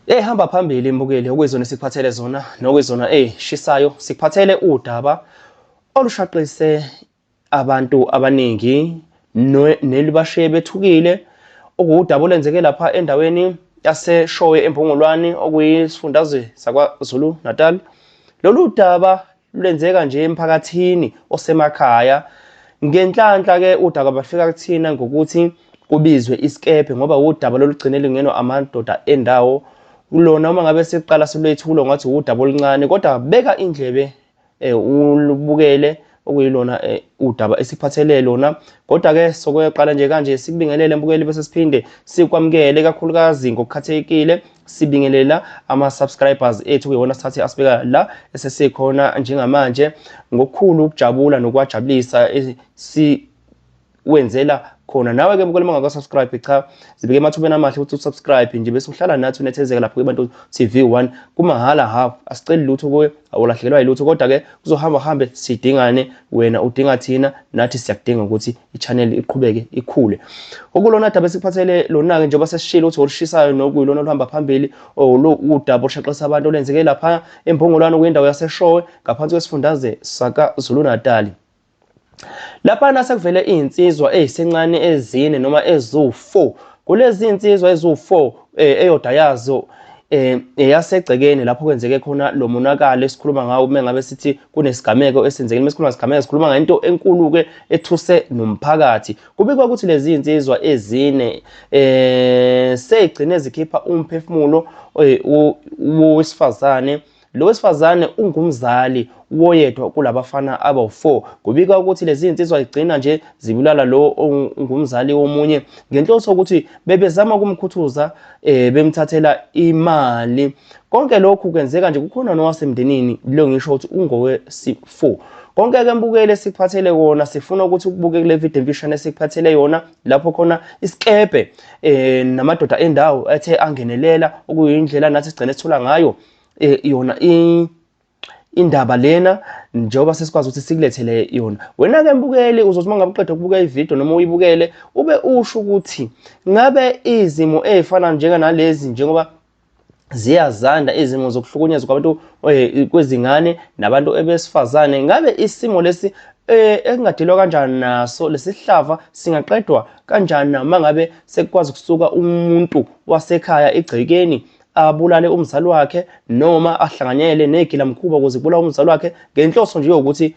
Ehamba phambili imbukeli okuyizona esikuphathele zona nokuyizona ey'shisayo, sikuphathele udaba olushaqise abantu abaningi nelibashiye bethukile, okuwudaba olwenzeke lapha endaweni yaseShowe eMbongolwane okuyisifundazwe saKwaZulu Natal. Lolu daba lwenzeka nje emphakathini osemakhaya. Ngenhlanhla-ke udaba bafika kuthina ngokuthi kubizwe isikebhe ngoba udaba lolugcine lingenwa amadoda endawo. Lona uma ngabe siqala silwethula ngathi udaba oluncane, kodwa beka indlebe ulubukele okuyilona udaba esiphathele lona. Kodwa-ke sokuyoqala nje kanje sikubingelele mbukeli, bese siphinde sikwamukele kakhulukazi ngokukhathekile sibingelela ama-subscribers ethu kuyiwona sithathe asibeka la esesikhona njengamanje ngokukhulu ukujabula nokuwajabulisa siwenzela khona. Nawe-ke mbukeli uma ungaka-subscribe, cha, zibeke emathubeni amahle ukuthi usubscribe nje bese uhlala nathi unethezeka lapho kuBantu TV 1 kumahhala half, asiceli lutho kuwe, awulahlekelwa yilutho, kodwa-ke kuzohamba hambe sidingane, wena udinga thina nathi siyakudinga ukuthi i-channel iqhubeke ikhule. Okulona daba esikuphathele lona-ke njengoba sesishilo ukuthi olushisayo nokuyilona oluhamba phambili udaba olushaqisa abantu olwenzeke lapha eMbongolwane kuyindawo yaseShowe ngaphansi kwesifundazwe sakaZulu Natal. Laphana sekuvele iy'nsizwa ey'sencane ezine noma eziwu-4. Kulezi iy'nsizwa eziwu-4 eyodwa yazo eyasegcekeni lapho kwenzeke khona lo monakalo esikhuluma ngawo uma ngabe sithi kunesigameko esenzekile. Uma sikhuluma ngesigameko sikhuluma ngento enkulu-ke ethuse nomphakathi. Kubikwa ukuthi lezi iy'nsizwa ezine sey'gcine zikhipha umphefumulo wowesifazane. Lo wesifazane ungumzali woyedwa kulabafana abawu-4. Kubikwa ukuthi lezi iy'nsizwa zigcina nje zibulala lo ongumzali womunye ngenhloso yokuthi bebezama ukumkhuthuza bemthathela imali. Konke lokhu kwenzeka nje kukhona nowasemndenini lo ngisho ukuthi ungowesi-4. Konke-ke mbukele sikuphathele kona, sifuna ukuthi ukubuke kule video emfishane esikuphathele yona lapho khona isikebhe namadoda endawo ethe angenelela, okuyindlela nathi sigcine sithola ngayo yona indaba lena njengoba sesikwazi ukuthi sikulethele yona. Wena-ke mbukeli uzothi uma ngabe uqeda ukubuka ividiyo noma uyibukele ube usho ukuthi ngabe izimo ey'fana njenganalezi njengoba ziyazanda izimo zokuhlukunyezwa kwabantu kwezingane nabantu ebesifazane, ngabe isimo lesi ekungadilwa kanjani naso, lesihlava singaqedwa kanjani na uma ngabe sekukwazi ukusuka umuntu wasekhaya egcekeni abulale umzali wakhe noma ahlanganyele negilamkhuba ukuze kubulawe umzali wakhe ngenhloso nje yokuthi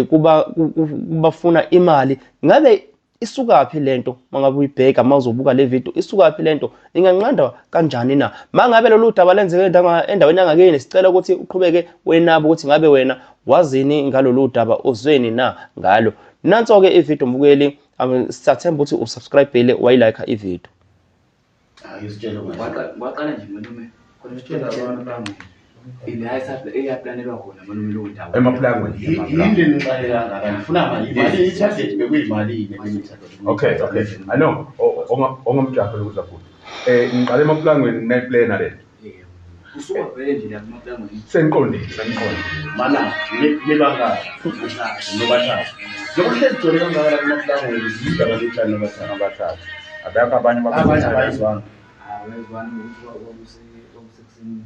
kuba kubafuna imali. Ngabe isukaphi lento? Mangabe uyibheka uma uzobuka le video, isukaphi lento? Inganqandwa kanjani na? Mangabe lolu daba lenzeke endaweni yangakini, sicela ukuthi uqhubeke wenaba ukuthi ngabe wena wazini ngalolu daba, uzweni na ngalo. Nanso-ke ividiyo mbukeli, siyathemba ukuthi usubscribe-ile wayilike ividiyo. Kwaqala nje malume khona abantu ila eyaplanelwa khona malume lowo ndawo emaplangweni. Yini lenixake kangaka? Nifuna malini? I-target bekuyimalini ebeniyi-target? Okay, I know ongamjaho lokuza futhi. Ngiqale emaplangweni nayiplana le. Yebo. Usuka vele nje la emaplangweni. Sengiqondile, sengiqondile. Mana nibangaki? Nobathathu. Njengoba hlezi gcwele kangaka la emaplangweni, yindaba zotshani nobathathu. Abathathu. Abekho abanye. Abanye abayizwanga. Awezwani ukuthi kwakusekuseni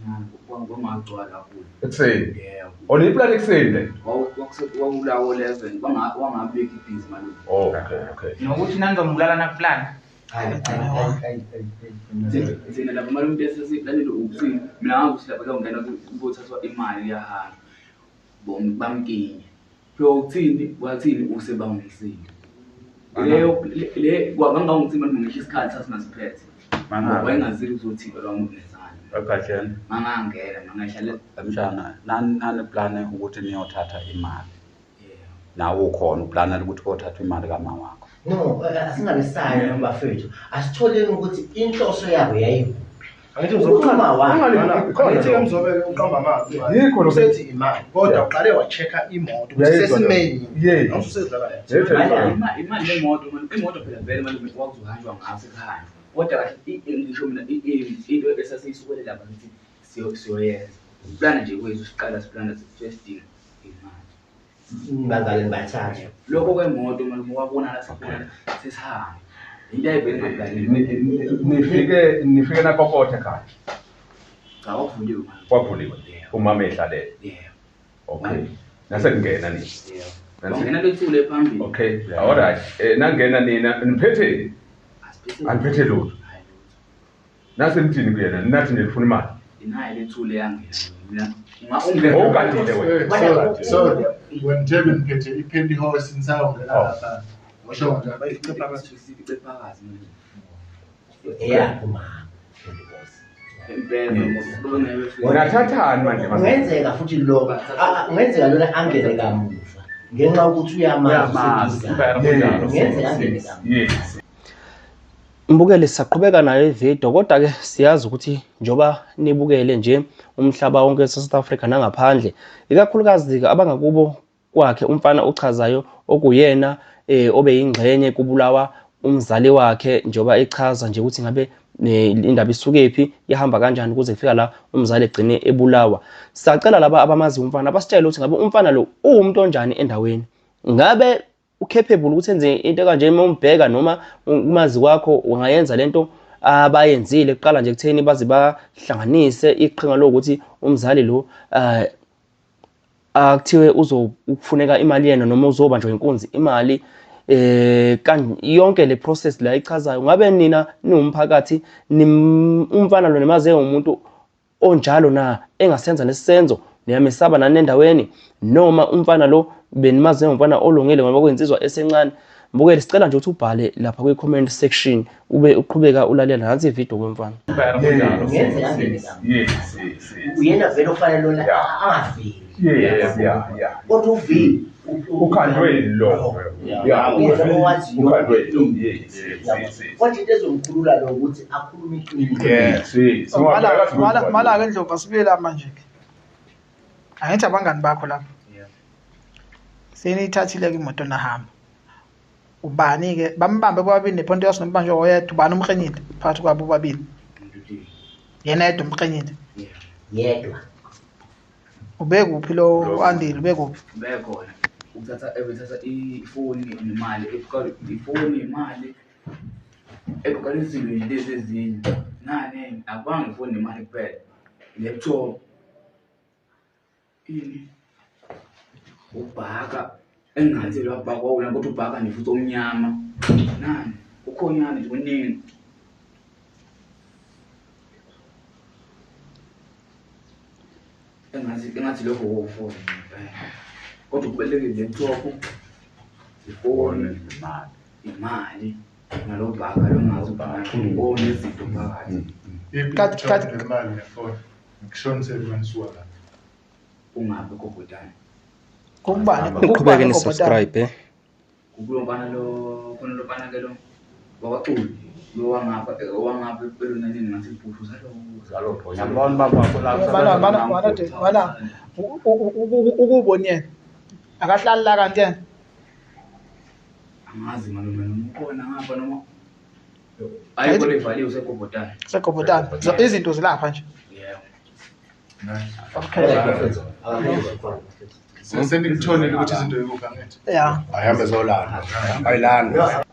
kwangagcwala kakhulu. Ekuseni. Yebo. Oh, niyiplana ekuseni le. Kwakulawo 11 wangabikho ibhizi malume. Oh, okay. Nokuthi nanizombulala nakuplana. Thina lapha malume into esesiyiplanile ukuthini, mina ngazi ukuthi lapha kuyongena kuyothathwa imali iyahamba bamkinye. Phela ukuthini wathini usebangumsindo. Leyo le kwangangumsindo malume ngisho isikhathi sasingasiphethe. Wayengazile uzothi lwangenzani. Egahleni. Mangangena mangehla Mshana, nani plane ukuthi niyothatha imali. Nawe ukhona uplanela ukuthi kothathwa imali kama wakho. No, asingabe sayo bafethu. Asitholeni ukuthi inhloso yabo yayikuphi. Angithi Uma wakhe. Angithi ke Mzobe uqamba amazwi. Yikho lokho. Usethi imali kodwa uqale wa-check-a imoto ukuthi Uyayizwa sesimeni. Yeah. Noma usedlala yena. Yethu imali. Imali yemoto imoto phela vele malume kwakuzohanjwa ngayo sekuhanjwa. Kodwa kahle ngisho mina into esasiyisukele lapha ngithi siyoyenza. Uplana nje kwethu siqala siplana sisidinga imali. Nibangaki nibathathu? Lokho kwemoto malume wabona la sibona sesihamba. Into ayivele ingaplanile. Nifike nakokotha ekhaya. Cha, kwakuvuliwe mama. Kwavuliwe. Umama ehlalele. Yebo. Okay. Nase kungena nina. Yebo. Wangena lethule phambili. Okay. All right. Nangena nina niphethe Asiphethe. aniphethe lutho. Hayi lutho. Nase nithini kuyena? Nathi nifuna imali. Inayo lethule yangena. Mina ungena. Owugadile wena. Sorry, wena njengoba niphethe i-pantyhose nisayongena lapha. Usho kanjalo. Icephakazi manje. Eyakho mama. Impela mos Unathathani manje mase? Kungenzeka futhi lo kungenzeka lona angene kamuva ngenxa yokuthi uyamazi. Kungenzeka angene kamuva. Yes. Mbukele, sisaqhubeka nayo ividiyo, kodwa ke siyazi ukuthi njoba nibukele nje umhlaba wonke South Africa nangaphandle, ikakhulukazi abangakubo kwakhe umfana ochazayo okuyena obeyingxenye kubulawa umzali wakhe, njoba echaza nje ukuthi ngabe indaba isukephi, ihamba kanjani kuze kufika la umzali egcine ebulawa. Sacela laba abamazi umfana basitshele ukuthi ngabe umfana lo uwumuntu onjani endaweni, ngabe ucapable ukuthi enze into kanje uma umbheka noma umazi kwakho ungayenza lento abayenzile kuqala nje kutheni baze bahlanganise iqhinga lokuthi umzali lo akuthiwe uzokufuneka imali yena noma uzobanjwa inkunzi imali yonke le process la ichazayo. Ngabe nina niwumphakathi umfana lo nemaze umuntu onjalo na engasenza lesisenzo, niyamesaba nani endaweni, noma umfana lo benimaze ngumfana olungile ngoba kuyinsizwa esencane? Mbukeli, sicela nje ukuthi ubhale lapha kwi-comment section ube uqhubeka ulalela nansi ividiyo kwemfana. Kungenzeka angene kamuva. Yes. Uyena vele ofanele lona angaveli. Yes, yeah. Kodwa uveli Ukhandwe lo. Yeah. Uyena owaziyo. Ukhandwe lo. Yes. Kodwa into ezomkhulula lo ukuthi akhulume iqiniso. Yes. Yes. Mala ke Ndlovu, asibuye la manje ke. Angithi abangani bakho lapha. Seniyithathile ke imoto nahamba. Ubani ke bambambe bobabili nePontius nombanjwa oyedwa, ubani umqinile phakathi kwabo bobabili? Yena yedwa umqinile. Yedwa. Ubekuphi lo Andile, ubekuphi? Bekhona. Ukuthatha ebethatha ifoni nemali, ifoni imali. Ebuka izinto lezi ezinye. Nani akubanga ifoni nemali kuphela. Laptop. Ini ubhaka engathi lo bhaka wona kodwa ubhaka nje futhi omnyama. Nani ukhonyana nje kuningi. Engathi lokho wofona impela. Kodwa kubalulekile laptop, ifoni, imali nalobhaka lo ngazi ubhaka onezinto phakathi. Iphi imali nefoni? Ngikushonisele manisuka la. Ungabe gobhodane. Kubani? Niqhubeke ni subscribe. Kulo mfana lo khona lo mfana ke lo wakwaXulu lo wangapha belunanini ngathi ibhushu zalo. Yabona baba wakho la. Bana ukubona yena. Akahlali la kanti yena. Angazi malume noma ukhona ngapha noma ayikho levaliwe usegobhodane. Usegobhodane. Izinto zilapha nje. Yebo. Okay. Sengikutholile ukuthi izinto yikuphi angithi. Yeah. Ayihambe zolanda. Ayilanda.